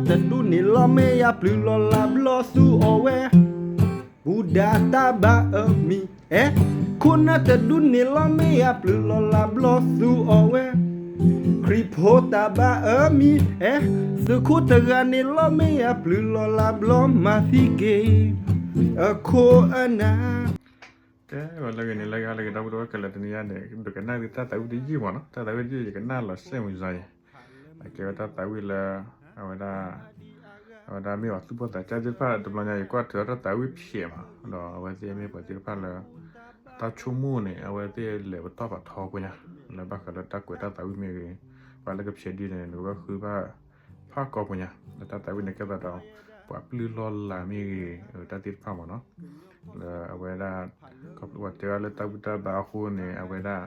တဒူၣ်န့ၣ်လီၤမ့ၢ်ယၤပျုၢ်လီၤလးဘျီသူအီၣ်ဝဲ ဘူၣ်ဒၣ်တၢ်ဘါအမံၤ အဲ ခိၣ်နၢ်တဒူၣ်န့ၣ်လီၤမ့ၢ်ယၤ ပျုၢ်လီၤလးဘျီသူအီၣ်ဝဲ ခရံာ်ဖိတၢ်ဘါအမံၤ အဲ သုးခိၣ်တဂၤန့ၣ်လီၤမ့ၢ်ယၤ ပျုၢ်လီၤလးဘျီမၤသံက့ၤ အခိၣ်အနၢ် ကဲ လၢဂ့ၤန့ၣ် လၢဂ့ၤ လၢဂ့ၤ ဒီပုၢ်ဝဲၢ်ခဲလၢာ် တနံၤအံၤန့ၣ် ဒိကနၣ်သုတၢ်သးဝံၣ်တယုၢ်မ့ၢ်နီၤ, တၢ်သးဝံၣ်တယုၢ် ယကနၣ်လီၤစဲမုၢ်စါအံၤ အကဲဝဲတၢ်သးဝံၣ်လၢ အဝဲဒၣ် အဝဲဒၣ်မ့ၢ်ပှၤသူၣ်ဘီၣ်သးစၢ်သ့ၣ်တဖၣ် တဘျီညါ ယကွၢ်ထုးထီၣ်တၢ်သးဝံၣ်ဖျဲးမး ဒီးအဝဲသ့ၣ်မ့ၢ်ပှၤသ့ၣ်တဖၣ်လၢ တၢ်ဆိကမိၣ်န့ၣ် အဝဲသ့ၣ်လဲၤပတီၢ်ပာ်ထီဖိညါ လၢဘၣ်ဃးလၢတၢ်ကွဲးတၢ်သးဝံၣ်မ့ၢ်ဂ့ၤ, ပှၤလၢကဖျဲးဒ်န့ၣ် နကဘၣ်ဃုဘၣ်ဖးကီၢ်ဖိညါ လၢတၢ်သးဝံၣ်န့ၣ် ကဲသးဒီး ပှၤပျုၢ်လီၤလးမ့ၢ်ဂ့ၤ တၢ်သ့ၣ်တဖၣ်မ့ၢ်နီၤ လၢအဝဲဒၣ် ခီဖျိပှၤတဲဝဲလၢတၢ်ဘူၣ်တၢ်ဘါအဃိန့ၣ် အဝဲဒၣ်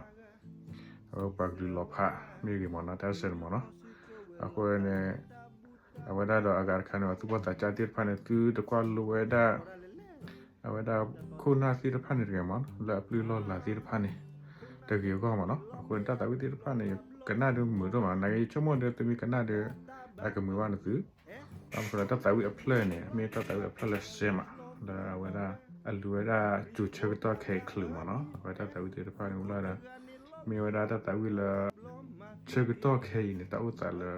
အဝဲပှၤကလုာ်လီၤဖးမ့ၢ်ဂ့ၤမ့ၢ်နီၤ တၢ်စဲးန့ၣ်မ့ၢ်နီၤ အဃိန့ၣ် အဝဲဒၣ်ဒီးအဂၤတခါန့ၣ် ပှၤသူၣ်ဘီၣ်သးစၢ်သ့ၣ်တဖၣ်န့ၣ် သုတကွၢ်လိဝဲဒၣ် အဝဲဒၣ်ခိၣ်နၢ်သ့ၣ်တဖၣ်န့ၣ်တဂ့ၤမ့ၢ်နီၤ လၢအပျုၢ်လီၤလးသ့ၣ်တဖၣ်န့ၣ် တဂ့ၤအဂီၢ်မ့ၢ်နီၤ အဃိန့ၣ် တၢ်သးဝံၣ်သ့ၣ်တဖၣ်န့ၣ် ကနၣ်ဒုးမုာ်ဒိၣ်မး နာ်က့ ယဆိကမိၣ်ဒီး သုမ့ၢ်ကနၣ်ဒီး အကမုာ်ဘၣ်နသု ဘၣ်မနုၤဃိလၢတၢ်သးဝံၣ်အဖျၢၣ်န့ၣ် မ့ၢ်တၢ်သးဝံၣ်အဖျၢၣ်လၢစဲးမး လၢအဝဲဒၣ် အလူၤဝဲဒၣ် စူၤဆၢကတီၢ်ခဲအံၤချုးမ့ၢ်နီၤ အဝဲတၢ်သးဝံၣ်သ့ၣ်တဖၣ်န့ၣ် မ့ၢ်ဝဲဒၣ်တၢ်သးဝံၣ်လၢ ဆၢကတီၢ်ခဲအံၤန့ၣ် တၢ်အိၣ်သးလၢ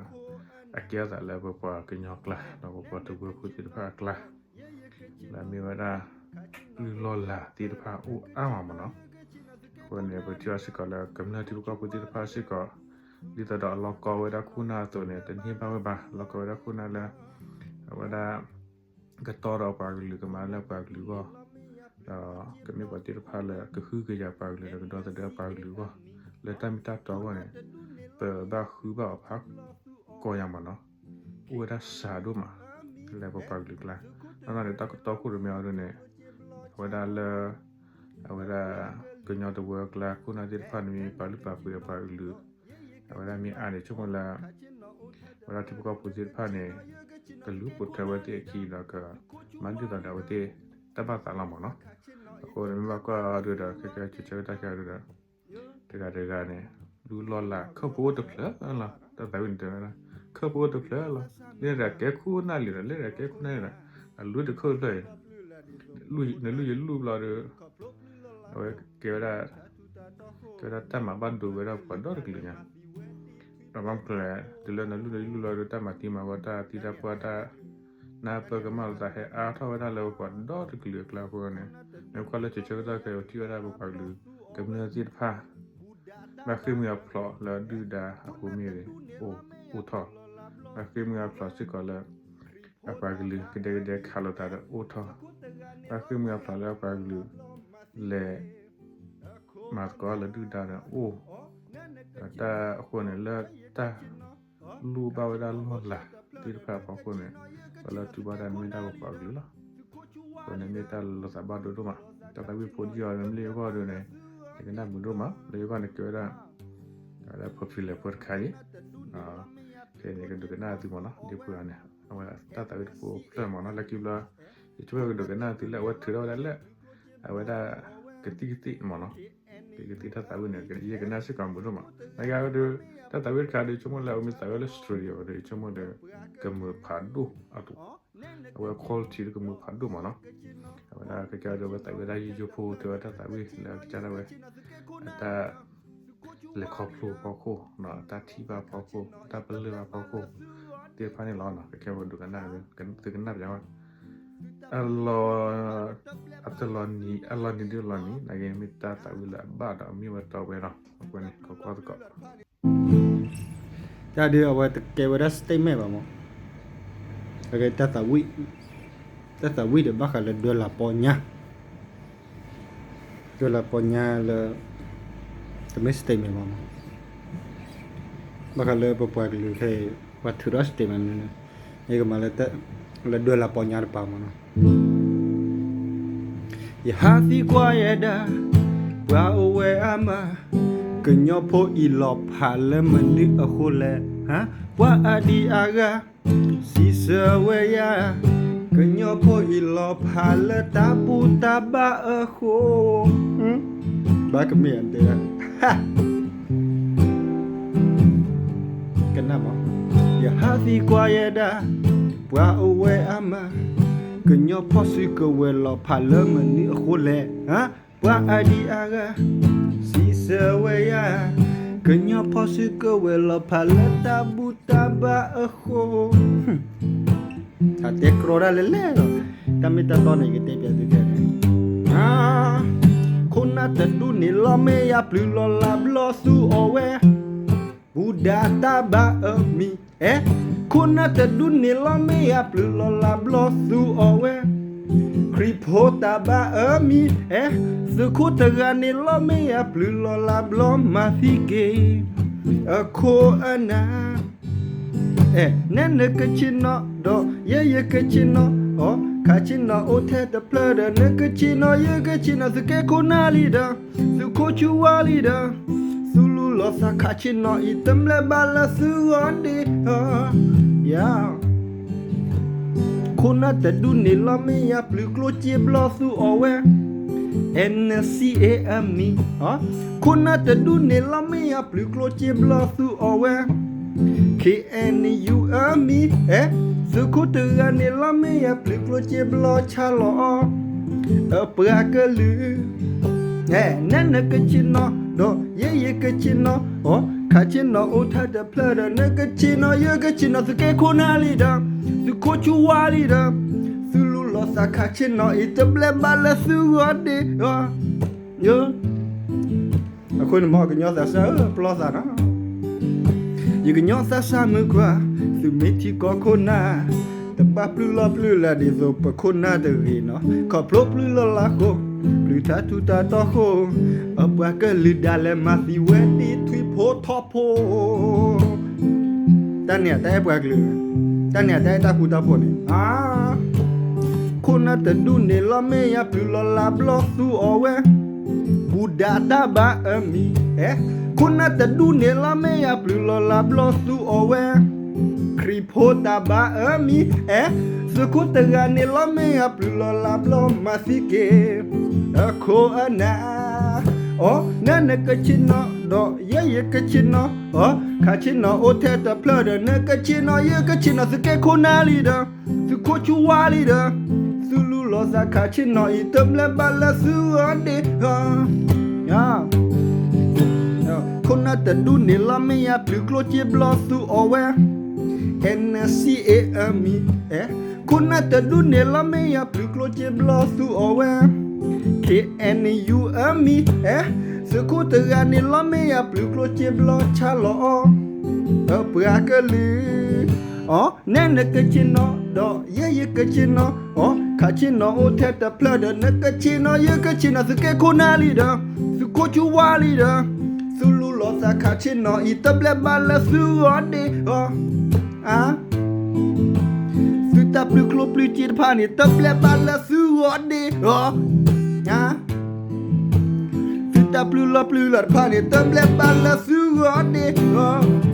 အကဲသးလၢပပှၤကညီကျါ ဒီးပပှၤတဝၢဖိသ့ၣ်တဖၣ်အကျါ လၢအမ့ၢ်ဝဲဒၣ် ပျုၢ်လီၤလးသ့ၣ်တဖၣ်အိၣ်အါမးမ့ၢ်နီၤ အဃိန့ၣ် ပထံၣ်ဘၣ်စ့ၢ်ကီးလၢ ကမျၢၢ်ထံဖိကီၢ်ဖိသ့ၣ်တဖၣ်စ့ၢ်ကီး ဒ်သိးဒီးအလီၢ်ကီဝဲဒၣ်ခိၣ်နၢ်အသိးန့ၣ် တန့ၢ်ဘၣ်ဝဲဘၣ် လီၢ်ကီဝဲဒၣ်ခိၣ်နၢ်လၢ အဝဲဒၣ် ကတီဒီးပှၤကလုာ် ကမၤလၢပှၤကလုာ်အဂီၢ် ဒီးကမ့ၢ်ပှၤသ့ၣ်တဖၣ်လၢကဟုကယာ်ပှၤကလုာ် ဒီးကဒီသဒၢပှၤကလုာ်အဂီၢ် လၢတၢ်မ့ၢ်တၢ်တီအဂီၢ်န့ၣ် ပဘၣ်ဃုဘၣ်အီၤဖးကီၢ်ညါမ့ၢ်နီၤ အိၣ်ဝဲဒၣ်စှၤဒိၣ်မး လၢပပှၤကလုာ်ကျါ နီၢ်နီၢ်န့ၣ် တၢ်ကတီခိၣ်တမ့ၢ်အီၤဒ်န့ၣ် အဝဲဒၣ်လၢ အဝဲဒၣ် ကညီတဝၢအကျါ ခိၣ်နၢ်သ့ၣ်တဖၣ်န့ၣ် ပာ်လုၢ်ပာ်ပှ့ၤအပှၤကလုာ် အဝဲဒၣ်မ့ၢ်အါန့ၣ် ဆိကမိၣ်လၢ အဝဲဒၣ်ထံဖိကီၢ်ဖိသ့ၣ်တဖၣ်န့ၣ် ကလူၤပိာ်ထွဲဝဲသ့ၣ်အခံဒီး ကမၤဒ်သိးဒီးအဝဲသ့ၣ် တၢ်ဘၣ်သးလီၤမ့ၢ်နီၤ အဃိန့ၣ် မ့ၢ်ဘၣ်ကွၢ်အီၤဒ်ဒီး ခဲကဲဆၢဆၢကတီၢ်ခဲအံၤဒ်ဒီး တဂၤတဂၤန့ၣ် လူလီၤလး ခၢၣ်ဖိအိၣ်တဖျၢၣ်လီၤ တၢ်သးဝံၣ်န့ၣ်တဲဝဲဒၣ် ခၢၣ်ဖိအိၣ်တဖျၢၣ်လီၤ လၢတဂၤကဲခိၣ်နၢ်လံဒီး လၢတဂၤကဲခိၣ်နၢ်လံဒီး အလူတခၢၣ်တဖျၢၣ်အံၤ နလူၤယလူၤဘျီဒီး အဝဲကဲဝဲဒၣ် ကဲဝဲဒၣ်တၢ်မၤဘၣ်ဒိဝဲဒၣ်ပှၤဒီတကလုာ်ညါ ဒီးဘၣ်မနုၤလဲၣ် တုၤလၢနလူၤယလူၤလီၤဒီး တၢ်မၤသံမၤဝီ တၢ်သံတၢ်ပှၢ် တၢ်နၢ်ပၢၢ်ကမၣ်လိာ်သး ဟဲအါထီၣ်ဝဲဒၣ်လၢပပှၤဒီတကလုာ်အကျါအဃိန့ၣ် မ့ၢ်ကွၢ်လၢဆၢဆၢကတီၢ်ခဲအံၤ ထံၣ်ဝဲဒၣ်ပပှၤကလုာ် ကမျၢၢ်သ့ၣ်တဖၣ် ဘၣ်ဃ့ၢ်မှံဟးဖျိးလၢဒုၣ်ဒါအဃိမ့ၢ်ဂ့ၤ အိၣ်ထီၣ် ဘၣ်ဃ့ၢ်မှံဟးဖျိးစ့ၢ်ကီးလၢ အပှၤကလုာ်ကဒဲကဒဲခးလိာ်သးဒီးအိၣ်ထီၣ် ဘၣ်ဃ့ၢ်မှံဟးဖျိးလၢအပှၤကလုာ် လဲၤ မၤသကိးလၢဒုၣ်ဒါဒီးအိၣ် ဒီးတၢ်အဃိန့ၣ် လၢတၢ်လိၣ်ဘၣ်ဝဲဒၣ်လီၢ်လၤသ့ၣ်တဖၣ်အဖီခိၣ်န့ၣ် ပှၤလၢအတူၢ်ဘၣ်တၢ်န့ၣ်မ့ၢ်ဒၣ်ပပှၤကလုာ်လီၤ. အဃိန့ၣ်မ့ၢ်တၢ်လီၤသးဘၣ်ဒိဒိၣ်မး တၢ်သးဝံၣ်ဖိဒ်အံၤန့ၣ် မ့ၢ်လၢယဂီၢ်ဒ်န့ၣ် ယကနၣ်မုာ်ဒိၣ်မး လၢယဂီၢ်န့ၣ်ကဲဝဲဒၣ် အဝဲဒၣ် popular ဖိတခါအံၤ ခဲအံၤန့ၣ် ကဒုးကနၣ်သုမ့ၢ်နီၤ ဒ်ဖိအံၤန့ၣ် အဝဲဒၣ်တၢ်သးဝံၣ်တဖိဖျၢၣ်မ့ၢ်နီၤ လၢခံဘျီ ယဆိကမိၣ်ကဒုးကနၣ်သုလၢအဝဲထုးထီၣ်ဝဲဒၣ်လၢ အဝဲဒၣ် ကသံၣ်ကသ့ၣ်မ့ၢ်နီၤ ကသံၣ်ကသ့ၣ်တၢ်သးဝံၣ်န့ၣ် ယကနၣ်စ့ၢ်ကီးမုာ်ဒိၣ်မး နကဒီး တၢ်သးဝံၣ်တခါဒီး ယဆိကမိၣ်လၢအဝဲမ့ၢ်သးဝံၣ်လၢ studio ဒီး ယဆိကမိၣ်ဒီး ကမုာ်ဖးဒိၣ်အ အဝဲ quality ဒီးကမုာ်ဖးဒိၣ်မ့ၢ်နီၤ အဝဲဒၣ်ကကဒီး အဝဲသးဝံၣ်ဒၣ်ယိယိဖိ တဲဝဲတၢ်သးဝံၣ်လၢကစၢ်ဒၣ်ဝဲ အတၢ် လဲၤခီဖျိအဖီခိၣ် တၢ်ထံၣ်ဘၣ်အဖီခိၣ် တၢ်ပလၢၢ်ဘၣ်အဖီခိၣ် သ့ၣ်တဖၣ်န့ၣ်လီၤ. ကကဲဝဲဒိကနၣ် သုကနၣ်ပျးဝဲ အလီၤ အတလီၤနံၤ အလီၤနံၤဒ်အလီၤနံၤ နာ်က့မ့ၢ်တၢ်သးဝံၣ်လၢအဘၣ်ဒီးအမ့ၢ်ဝဲတီဝဲလီၤ. အဃိန့ၣ် ကကွၢ်သကိး တၢ်ဒ်အဝဲတကဲဝဲဒၣ် statement ဘၣ်မး အကဲတၢ်သးဝံၣ် တၢ်သးဝံၣ်ဒီးဘၣ်ဃးလၢဒွဲလးပီညါ ဒွဲလးပီညါလၢ တမ့ၢ် statement ဘၣ်မး ဘၣ်ဃးလၢပပှၤကလုာ်ခဲအံၤ ပှၤထုးထီၣ် statement န့ၣ် ယကမၤလၢ လၢဒွဲလးပီညါတပၤမးနီၤ ယဟးသံကွၢ်ယဲဒၣ် ပှၤအိၣ်ဝဲအါမး ကညီဖိအံၤလီၤဖးလၢမနုၤအဃိလဲၣ် ဟါ ပှၤအါဒံအါဂၤ စံးဆၢဝဲယၤ ကညီဖိအံၤလီၤဖးလၢတၢ်ဘူၣ်တၢ်ဘါအဃိ ဘၣ်ကမ့ၢ်အတဲ ကနၣ်မး ယဟးသံကွၢ်ယဲဒၣ် ပှၤအိၣ်ဝဲအါမး, ကညီဖီၣ်စုကဝဲၤလီၤဖးလၢမနုၤအဃိလဲၣ်. ပှၤအါဒံအါဂၤ စံးဆၢဝဲယၤ, ကညီဖီၣ်စုကဝဲၤလီၤဖးလၢတၢ်ဘူၣ်တၢ်ဘါအဃိ. အတဲကြီဒၣ်လဲၣ်လဲၣ်လီၤ. တၢ်မ့ၢ်တၢ်တီန့ၣ် ယကတဲပျးသုခဲန့ၣ်, ခိၣ်နၢ်တဒူၣ်န့ၣ်လီၤမ့ၢ်ယၤ ပျုၤလီၤလးဘျီသူအီၤဝဲ ဘူၣ်ဒၣ်တၢ်ဘါအမံၤ, အဲ, ခိၣ်နၢ်တဒူၣ်န့ၣ်လီၤမ့ၢ်ယၤ ပျုၤလီၤလးဘျီသူအီၤဝဲ ခရံာ်ဖိတၢ်ဘါအမံၤ, အဲ, သုးခိၣ်တဂၤန့ၣ်လီၤမ့ၢ်ယၤ ပျုၤလီၤလးဘျီမၤသံက့ၤ အခိၣ်အနၢ်. အဲ, နဲနကဆ့ၣ်နီၤဒီး ယဲယကဆ့ၣ်နီၤအီၤ, ခးဆ့ၣ်နီၤအိၣ်ထဲတဖျၢၣ်ဒီး နကဆ့ၣ်နီၤ ယကဆ့ၣ်နီၤ သုးက့ခိၣ်နၢ်လံဒီး သုးခိၣ်ဆူဝါလံဒီး သုလူလီၤသးခးဆ့ၣ်နီၤအံၤ တဘျဲးဘၣ်လၢသုဂီၢ်ဒ့ၣ်ဧါ. ယၤ ခိၣ်နၢ်တဒူၣ်န့ၣ်လီၤမ့ၢ်ယၤ ပျုၤကျိၣ်စ့ဘျီသူအီၤဝဲ NCA အမံၤ, ခိၣ်နၢ်တဒူၣ်န့ၣ်လီၤမ့ၢ်ယၤ ပျုၤကျိၣ်စ့ဘျီသူအီၤဝဲ KNU အမံၤ, အဲ, သုးခိၣ်တဂၤန့ၣ်လီၤမ့ၢ်ယၤ ပျုၤကျိၣ်စ့ဘျီဆါလီၤအီၤ အပှၤကလုာ်. အဲ, နဲနကဆ့ၣ်နီၤဒီး ယဲယကဆ့ၣ်နီၤအီၤ, ခးဆ့ၣ်နီၤအိၣ်ထဲတဖျၢၣ်ဒီး နကဆ့ၣ်နီၤ ယကဆ့ၣ်နီၤ သုးက့ခိၣ်နၢ်လံဒီး သုးခိၣ်ဆူဝါလံဒီး သုလူလီၤသးခးဆ့ၣ်နီၤအံၤ တဘျဲးဘၣ်လၢသုဂီၢ်ဒ့ၣ်ဧါ. ယ အဃိန့ၣ်မ်ကညီသးစၢ်ဧၢ ပျီသးနီၤ, ယကညီသးစၢ်မုၢ်ခွါ, သုမ့ၢ်ထံကီၢ်ခိၣ်နၢ်, တဘၣ်ပျုၢ်လီၢ်ပျုၢ်လၢ်ဒ်သိးပခိၣ်နၢ်တဂ့ၤနီၤ, ခီဖျိပျုၢ်လီၢ်လၢ်ဃိ, ပျုၢ်ထါထူးတၢ်တီၢ်ဃိ, အပှၤကလုာ်ဒၣ်လဲာ်မၤသံဝဲဒ်ထွံၣ်ဖိထီၣ်ဖိ တၢ်န့ၣ်အတၢ်အဲၣ်ပှၤကလုာ်, တၢ်န့ၣ်အတၢ်အဲၣ်တၢ်ဃူတၢ်ဖိးန့ၣ်, ခိၣ်နၢ်တဒူၣ်န့ၣ်လီၤမ့ၢ်ယၤ ပျုၤလီၤလးဘျီသူအီၤဝဲ ဘူၣ်ဒၣ်တၢ်ဘါအမံၤ, အဲ, ခိၣ်နၢ်တဒူၣ်န့ၣ်လီၤမ့ၢ်ယၤ ပျုၤလီၤလးဘျီသူအီၤဝဲ ခရံာ်ဖိတၢ်ဘါအမံၤ, အဲ, သုးခိၣ်တဂၤန့ၣ်လီၤမ့ၢ်ယၤ ပျုၤလီၤလးဘျီမၤသံက့ၤ အခိၣ်အနၢ်. အီ, နဲနကဆ့ၣ်နီၤဒီး ယဲယကဆ့ၣ်နီၤအီၤ, ခးဆ့ၣ်နီၤအိၣ်ထဲတဖျၢၣ်ဒီး နကဆ့ၣ်နီၤ ယကဆ့ၣ်နီၤ သုးက့ခိၣ်နၢ်လံဒီး သုးခိၣ်ဆူဝါလံဒီး သုလူလီၤသးခးဆ့ၣ်နီၤအံၤ တဘျဲးဘၣ်လၢသုဂီၢ်ဒ့ၣ်ဧါ. ခိၣ်နၢ်တဒူၣ်န့ၣ်လီၤမ့ၢ်ယၤ ပျုၤကျိၣ်စ့ဘျီသူအီၤဝဲ NCA အမံၤ, အဲ, ခိၣ်နၢ်တဒူၣ်န့ၣ်လီၤမ့ၢ်ယၤ ပျုၤကျိၣ်စ့ဘျီသူအီၤဝဲ KNU အမံၤ, အဲ, သုးခိၣ်တဂၤန့ၣ်လီၤမ့ၢ်ယၤ ပျုၤကျိၣ်စ့ဘျီဆါလီၤအီၤ အပှၤကလုာ်. အီ, နဲနကဆ့ၣ်နီၤဒီး ယဲယကဆ့ၣ်နီၤအီၤ, ခးဆ့ၣ်နီၤအိၣ်ထဲတဖျၢၣ်ဒီး နကဆ့ၣ်နီၤ ယကဆ့ၣ်နီၤ သုးက့ခိၣ်နၢ်လံဒီး သုးခိၣ်ဆူဝါလံဒီး သုလူလီၤသးခးဆ့ၣ်နီၤအံၤ တဘျဲးဘၣ်လၢသုဂီၢ်ဒ့ၣ်ဧါ. သုတၢ်ပျုၤကျိၣ်ပျုၤစ့တဖၣ်န့ၣ် တဘျဲးဘၣ်လၢသုဂီၢ်ဒ့ၣ်ဧါ. သုတၢ်ပျုၤလီၢ်ပျုၤလၢ်တဖၣ်န့ၣ် တဘျဲးဘၣ်လၢသုဂီၢ်ဒ့ၣ်ဧါ.